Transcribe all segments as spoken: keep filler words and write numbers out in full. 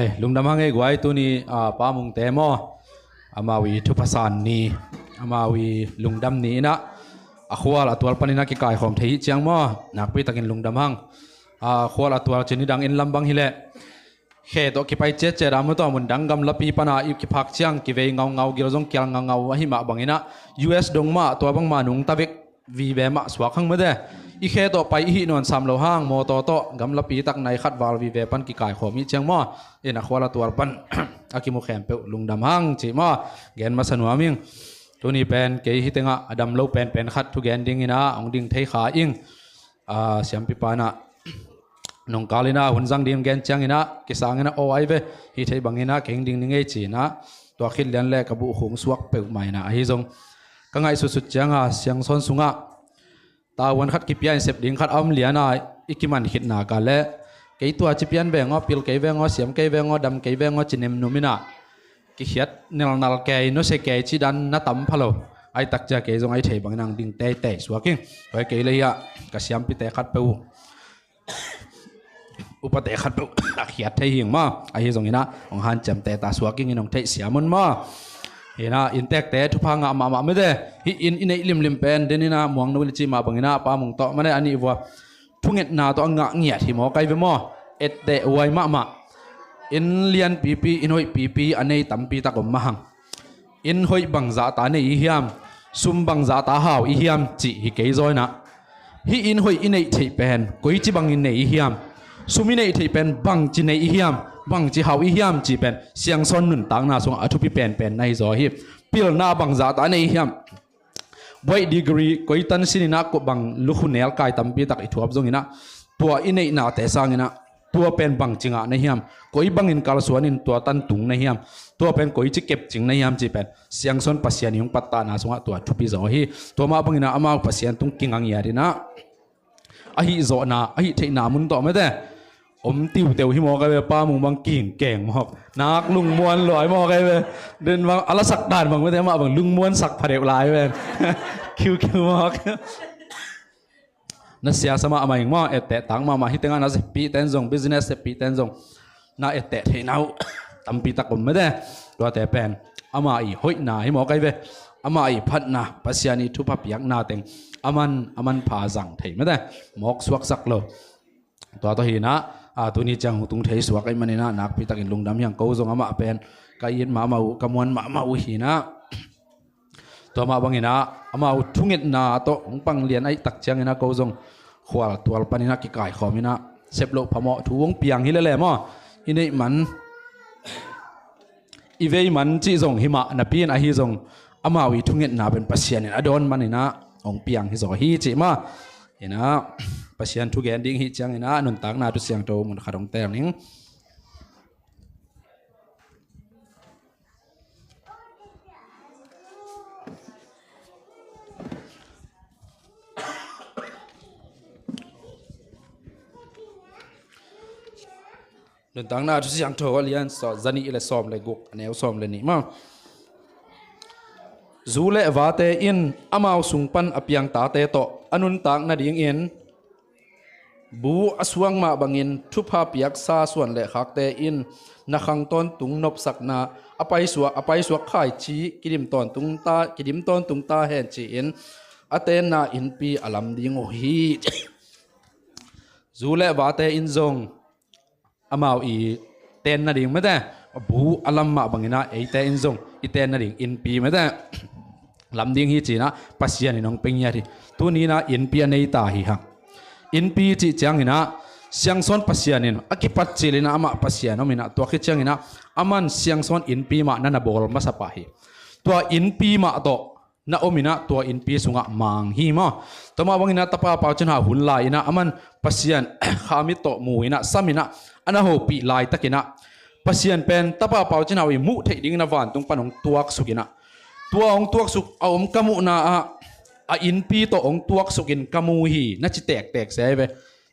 Eh, lungdam hang ei guai, tuni, ah, Pa Mungte maw, amau i thupha san ni, amau i lungdam ni in ah, a khual a tual panin ah kikaikhawm thei hi ciang maw, nakpi takin lungdam hang. Ah, khual a tual cih ni dang inn lam bang hi leh, khe tawh kipai ciatciat a, maw, tua mun dang gamlapi pan a i kiphak ciang kivei ngaungau, gil zong kial ngaungau ahih mah bangin ah, U S dong mah tua bangmah nungta vek vive mah suak hang, mate. I khe tawh pai i hih nawn sam lo hang, mawtaw tawh gamlapi tak nai khat val vive pan kikaikhawm hi ciang maw, in a khual a tual pan a kimu khempeuh lungdam hang cih maw, gen masa nuam ing. Tuni pen kei hi tengah a dam lo penpen khat thugen dingin ah hong ding thei kha ing. Ah, siampipa in ah nungkal in ah hun zang ding gen ciangin ah kisangin ah, aw, ai ve, hi thei bangin ah keng ding ni ngei ci-in ah, tua khit lian le ka buh khung suak peuhmah in ah, ahi zong ka ngaihsutsut ciang a Siangsawn sungah tavuan khat kipia in sep ding khat a om lian a, i kiman khitna ka le, kei tua ci pian veng aw, pil kei veng aw, siam kei veng aw, dam kei veng aw ci nemnum in ah, kikhiat nelnal kei, nusia kei ci dan na tam pha lo. Ai tak cia kei zong ai thei bangin ah ding teitei suak ing. Hoi kei le hi ah, ka siampite khat peuh, upate khat peuh a khiat thei hing maw, ahi zongin ah hong hanciamte ta suak ing in hong theih siam un maw. Hi in ah inntekte thupha ngah mahmah, mate. Hih inn i neih limlim pen den in ah Muang No in a cih mah bangin ah Pa Mung tawh mane a nih vua thungetna tawh a ngah ngiat hi maw, kai ve maw. Etteh huai mahmah. Inn lianpipi, inn hoihpipi a nei tampi tak om mah hang. Inn hoih bangzah ta nei i hiam, sum bangzah ta hau i hiam cih hi kei zaw in ah, hih inn hoih i neih theih pen koici bangin nei i hiam, sum i neih theih pen bangci nei i hiam, bangci hau i hiam cih pen Siangsawn nuntakna sungah a thupi penpen na hi zaw hi. Pilna bangzah ta nei i hiam, buaih degree koi tan sin in ah, kua bang lukhu nelkai tampi tak i thuap zongin ah, tua i neihnate sangin ah tua pen bangci ngah na hiam, koi bangin kalsuan in tua tan tung na hiam, tua pen koici kepcing na hiam cih pen Siangsawn Pasian i hong pattahna sungah tua thupi zaw hi. Tua mah bangin ah amau Pasian tung kinga ngiat in ah, a hihzawhna, a hihtheihna mun tawh, mate, om tiuteu hi maw, kai ve. Pa Mung bang kingkeng maw, nak lungmuan lua hi maw, kai ve. Den bang a lasak dan bang, mate, amah bang lungmuan sak pha deuh lai ven. Kiukiu maw. Na siasa mahmah ing maw, etteh tak mahmah. Hih tengah na seppihte in zong, business seppihte in zong na etteh theihna uh tampi tak om, mate. Tuate pen ama i hoihna hi maw, kai ve. Ama i phatna, Pasian i thupha piakna teng a man, a manpha zang thei, mate. Mawk suaksak lo. Tua tawh hi in ah, a, tuni ciang hong tung thei suak ahih manin ah nakpi takin lungdam hi hang. Ko zong amah pen ka it mahmah uh, ka muan mahmah uh hi in ah. Tua mah bangin ah amau thungetna tawh hong pang lian ahih tak ciangin ah ko zong khual tual panin ah kikaikhawm in ah, sep loh phamawh thu hong piang hi lele maw, i neih man, i vei man cih zong hi mah napi in, ahi zong amau i thungetna pen Pasian in a dawn manin ah hong piang hi zaw hi cih mah. In ah Pasian thu gen ding hi ciangin ah nuntakna thu siangtho mun khat hong teel ning. Nuntakna thu siangtho a lian za nih le sawm le guk, a neu sawm le nih maw. Zu le vate in amau sung pan a piang tate tawh a nuntak nadingin bu a suang mah bangin thupha piaksa suan le khakte in na khang tawntung nopsakna, a paisuak, a paisuak khaici kidim tawntung ta, kidim tawntung ta hen ci-in a tenna innpi a lam ding uh hi. Zu le vate in zong amau i ten nading, mate, bu a lam mah bangin ah eite in zong i ten nading innpi, mate, lam ding hi ci-in ah Pasian in hong pia ngiat hi. Tuni in ah innpi a nei ta hi hang. Innpi cih ciangin ah Siangsawn Pasian in a kipat cil in ah amah Pasian om in ah, tua khit ciangin ah aman Siangsawn innpi mah na na bawl masa pah hi. Tua innpi mah tawh na om in ah tua innpi sungah mang hi maw. Tua mah bangin ah Tapa Pau Cin Hau hun lai in ah aman Pasian khamit tawh mu in ah, sam in ah, a na hopih laitakin ah Pasian pen Tapa Pau Cin Hau i muh theih dingin a vantung pan hong tuaksuk in ah, tua hong tuaksuk a om ka muhna ah a innpi tawh hong tuaksukin ka mu hi na ci tektek se ve.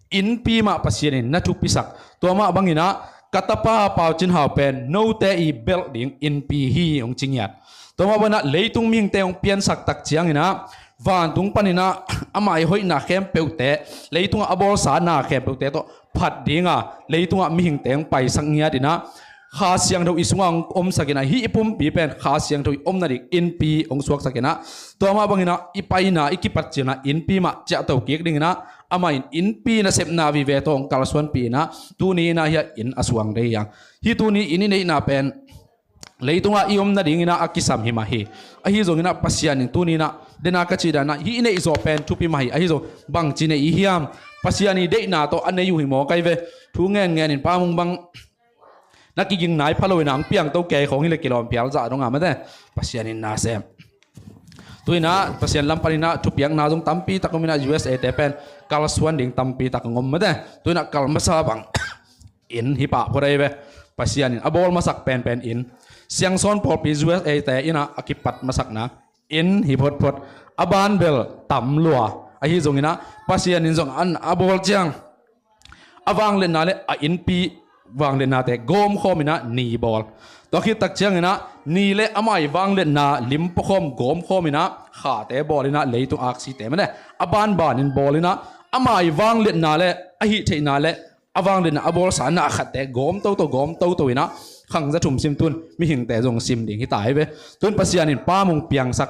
Innpi mah Pasian in na thupisak. Tua mah bangin ah ka tapa Pau Cin Hau pen note i belh ding innpi hi hong ci ngiat. Tua mah bangin ah leitung mihingte hong piansak tak ciangin ah vantung panin ah amah i hoihna khempeuhte, leitungah a bawlsa na khempeuhte tawh phat ding a, leitungah mihingte hong paisak ngiat in ah Kha Siangtho i sungah hong omsak in ah, hih i pumpi pen Kha Siangtho i om nading innpi hong suaksak in ah, tua mah bangin ah i paina, i kipatcilna innpi mah ciahto kik dingin ah, amah in innpi nasepna vive tawh hong kalsuanpih in ah, tuni in ah hiah inn a suang ding hi hang. Hih tuni inn i neihna pen leitungah i om nadingin ah a kisam hi mah hi. Ahi zongin ah Pasian in tuni in ah, den a ka cih dan ah, hih i neih zawh pen thupi mah hi. Ahi zong bangci nei i hiam? Pasian i deihna tawh a nei uh hi maw, kai ve. Thu ngen ngen in Pa Mung bang na kiging nai pha lo in ah hong piangto kei khawng hi leh kilawm phial zah dong a, mate. Pasian in na sem. Tu in ah Pasian lam panin ah thupiakna zong tampi tak om in ah, U S A te pen kalsuan ding tampi tak hong om, mate. Tu in ah kal masa bang inn hi pah phot ahi ve. Pasian in a bawl masak penpen inn. Siangsawn pawlpi U S A te in ah a kipat masakna inn hi photphot. A ban bel tam lua. Ahi zongin ah Pasian in zong an a bawl ciang, a vangliatna le a innpi vangliatnate gawmkhawm in ah ni bawl. Tua khit tak ciangin ah ni le amah i vangliatna limpuakhawm gawmkhawm in ah khate bawl in ah, leitung aksite, mate, a banbanin bawl in ah, amah i vangliatna le a hih theihna le a vangliatna a bawlsa na khatte gawm toto, gawm toto in ah, khang za thum sim, tun mihingte zong sim ding hi ta hi ve. Tun Pasian in Pa Mung piangsak,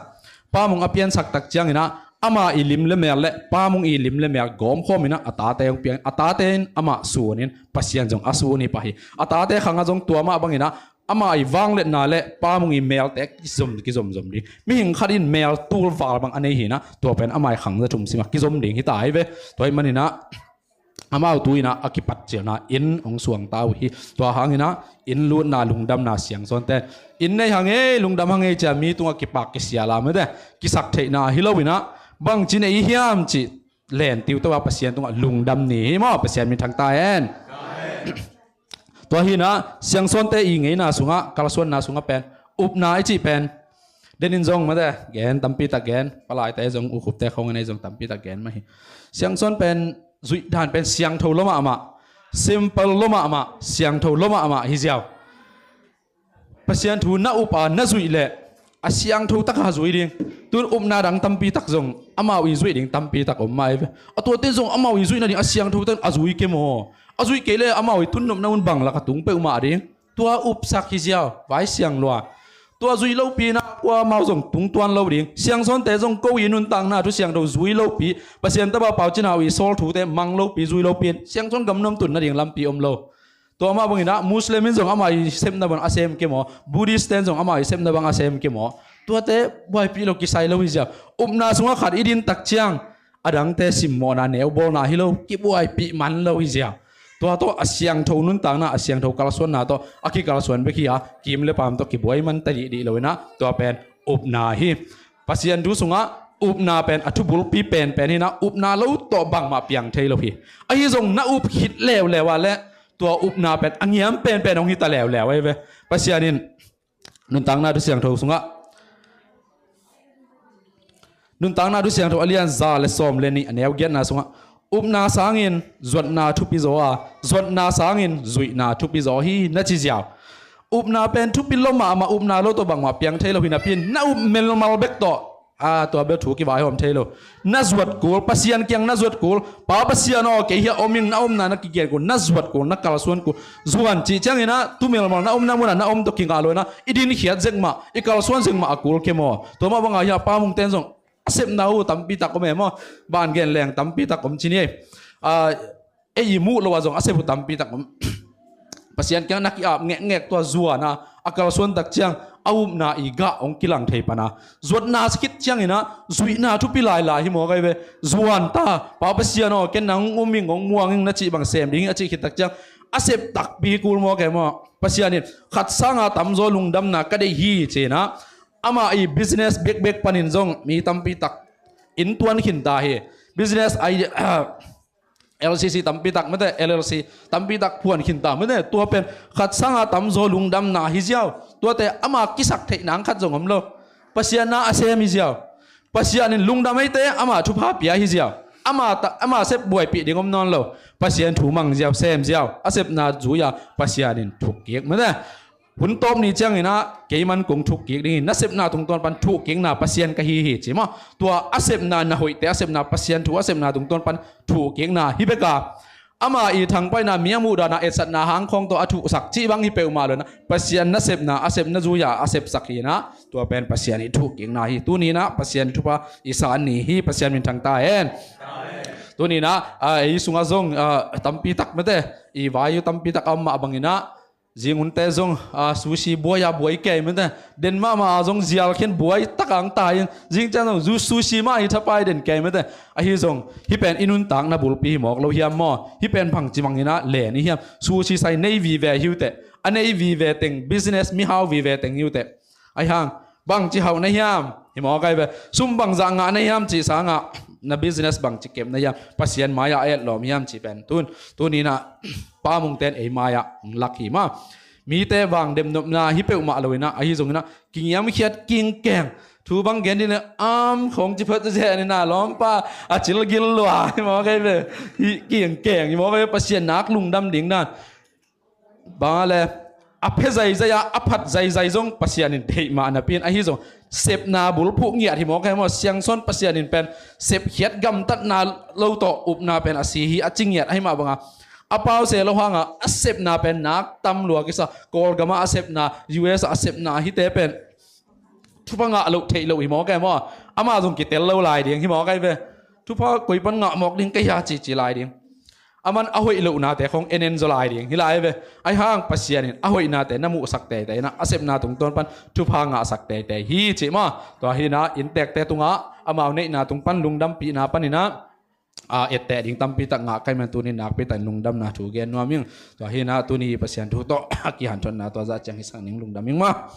Pa Mung a piansak tak ciangin ah, ama i lim le mel le Pa Mung i lim le mel gawmkhawm in ah a tate hong piang, a tate in amah sun in, Pasian zong a sun hi pah hi. A tate khang ah zong tua mah bangin ah, ama i vangliatna le Pa Mung i melte kizom, kizomzom ding. Mihing khat in mel tul val bang a nei hi in ah, tua pen ama i khang za thum sim ah kizom ding hi ta hi ve. Tua ahih manin ah, amau tu in ah a kipatcilna inn hong suang ta uh hi. Tua hangin ah inn lutna, lungdamna, Siangsawnte in inn nei hang ei, lungdam hang ei ci a mi tungah kipak kisial a, mate, kisak theihna hi lo in ah, bangci nei i hiam cih len tiuto a Pasian tungah lungdam ni hi maw. Pasian min thang ta hen. Tua hi in ah Siangsawnte i ngeina sungah, kalsuanna sungah pen upna i cih pen, den in zong, mate, gen tampi tak gen, palaite zong, ukhupte khawng in ei zong tampi tak gen mah hi. Siangsawn pen zuih dan pen siangtho lua mahmah, simple lua mahmah, siangtho lua mahmah hi ziau. Pasian thu na up a na zuih leh a siangtho tak a zui ding. Tun upna dang tampi tak zong amau i zuih ding tampi tak om mah hi ve. A tuate zong amau i zuih nading a siangtho tak a zui kei maw. A zuih kei leh amau i tunnopna hun bang lak a tung peuhmah ding. Tua upsak hi ziau, vai siang lua. Tua zui lopi in ah kua amau zong tungtuan lo ding. Siangsawnte zong ko i nuntakna thu siangtho zui lopi, Pasian tapa Pau Cin Hau i sawl thute mang lopi, zui lopi in Siangsawn gam nuam tun nading lampi om lo. Tua mah bangin ah Muslim in zong amah i sepna bang a sem kei maw, Buddhist ten zong amah i sepna bang a sem kei maw. Tuate buaipih lo, kisai lo hi ziau. Upna sungah khat i din tak ciang, a dangte simmawhna, neubawlna hi lo, kibuaipih man lo hi ziau. Tua tawh a siangtho nuntakna, a siangtho kalsuanna tawh a kikalsuan bek hi a, kim le paam tawh kibuai man ta dihdih lo in ah, tua pen upna hi. Pasian thu sungah upna pen a thubulpi penpen hi in ah, upna lo tawh bangmah piang thei lo hi. Ahi zong na up khit leuleu a leh tua upna pen a ngiam penpen hong hi ta leuleu ahi ve. Pasian in Nuntakna Thu Siangtho sungah, Nuntakna Thu Siangtho a lian za le sawm le nih, a neu giatna sungah, upna sangin zuatna thupi zaw a, zuatna sangin zuihna thupi zaw hi, na ci ziau. Upna pen thupi lua mahmah, upna lo tawh bangmah piang thei lo hi napi in, na up melmal bek tawh, a, tua bel thu kivaihawm thei lo. Na zuat kul, Pasian kiang na zuat kul. Pa Pasian aw, kei hiah om ing, na omna na kigen kul, na zuat kul, na kalsuan kul. Zuan cih ciangin ah, tu melmal na omna munah na om tawh kingah lo in ah, i dinkhiat zek mah, i kalsuan zek mah a kul kei maw. Tua mah bangah hiah Pa Mung ten zong a sepna uh tampi tak om e maw. Ban gen leng tampi tak om ci ni ei. A, ei i muh lo ah zong a sep uh tampi tak om. Pasian kiang na ki-ap ngekngek, tua zuan a, a kalsuan tak ciang a upna i gah hong kilang thei pan a. Zuatna khit ciangin ah zuihna thupi lailai hi maw, kai ve. Zuan ta, Pa Pasian aw, ken nang hong um ing, hong muang ing, na cih bang sem ding hi, a cih khit tak ciang a sep takpi kul maw, kai maw. Pasian in khat sanga tamzaw lungdamna ka deih hi ci in ah, amah i business bekbek panin zong mi tampi tak inn tuan khin ta hi. Business idea, L C C tampi tak mate, L L C tampi tak phuan khin ta mate. Tua pen khat sanga tamzaw lungdamna hi ziau. Tuate ama kisak theih nang khat zong om lo. Pasian na a sem hi ziau. Pasian in lungdam eite ama thupha pia hi ziau. Ama ta, ama sep buaipih ding om nawn lo. Pasian thu mang ziau, sem ziau. A sepna zui a Pasian in thuk kik mate. Hun tawp ni ciangin ah keiman kong thuk kik ding hi, na sepna tungtawn pan thuk kikna Pasian ka hi hi ci maw. Tua a sepna, na hoihte a sepna, Pasian thu a sepna tungtawn pan thuk kikna hi bek a, ama i thangpaihna, mi a muhdahna, etsakna hang khawng tawh a thuhsak cih bang hi peuhmah lo inah, Pasian nasepna a sepna zui-a a sepsak hi inah, tua pen Pasian i thuhkikna hi. Tuni inah Pasian thupha i sa ni hi. Pasian minthang ta hen. Tuni inah, ah, ei sungah zong, ah, tampi tak mate, i vai uh tampi tak a om mah bang inah, zing hunte zong, ah, sushi buai-a buai kei mate, den mahmah a zong zial khin buai tak ang ta in, zing ciang zong zu sushi mah hi thapai den kei mate. Ahi zong hih pen i nuntakna bulpi hi mawk lo hiam maw? Hih pen bangci bang inah len i hiam? Sushi sai nei vive hi uh teh, a nei vive teng, business mihau vive teng hi uh teh. Ahi hang bangci hauh na hiam? Hi mawk ai ve. Sum bangzah ngah na hiam cih sangah, na business bangci kep na hiam? Pasian mai-ah a etlawm hiam cih pen tun, tuni inah Pa Mungten ei mai-ah hong lak hi mah. Mite vang demnopna hi peuhmah lo inah, ahi zong inah kingiamkhiat, kingkeng, thu bang gen ding inah, am khong ci phot zen inah, lawmpa a cil gil lua hi mawk ai ve. Hi kingkeng hi mawk ai ve, Pasian nak lungdam ding dan. Bang a le, a phe zaizai-a, a phat zaizai zong Pasian in deih mah napi in, ahi zong sepna bulphuh ngiat hi mawk ai maw? Siangsawn Pasian in pen sepkhiat, gamtatna lo tawh upna pen a si hi, a ci ngiat ahi mah banga, a pause lo hanga a sepna pen nak tam lua kisa. Kawlgama a sepna, U S a a sepna hite pen thupha ngah loh theih loh hi mawk ai maw? Amah zong kitel lo lai ding hi mawk ai ve. Thupha koi pan ngah mawk ding ka hia cici lai ding. Aman a hoih lohnate khong en en zaw lai ding hi lai ve. Ahi hang Pasian in a hoihnate na muhsak teitei inah, a sepna tungtawn pan thupha ngahsak teitei hi cih maw? Tua hi inah inntekte tungah amau neihna tung pan lungdampihna pan inah, ah, etteh ding tampi tak ngah ka hih man tuni nakpi takin lungdamna thu gen nuam ing. Tua hi inah tuni Pasian thu tawh a kihanthotna tua zah ciang hisak ning, lungdam ing maw?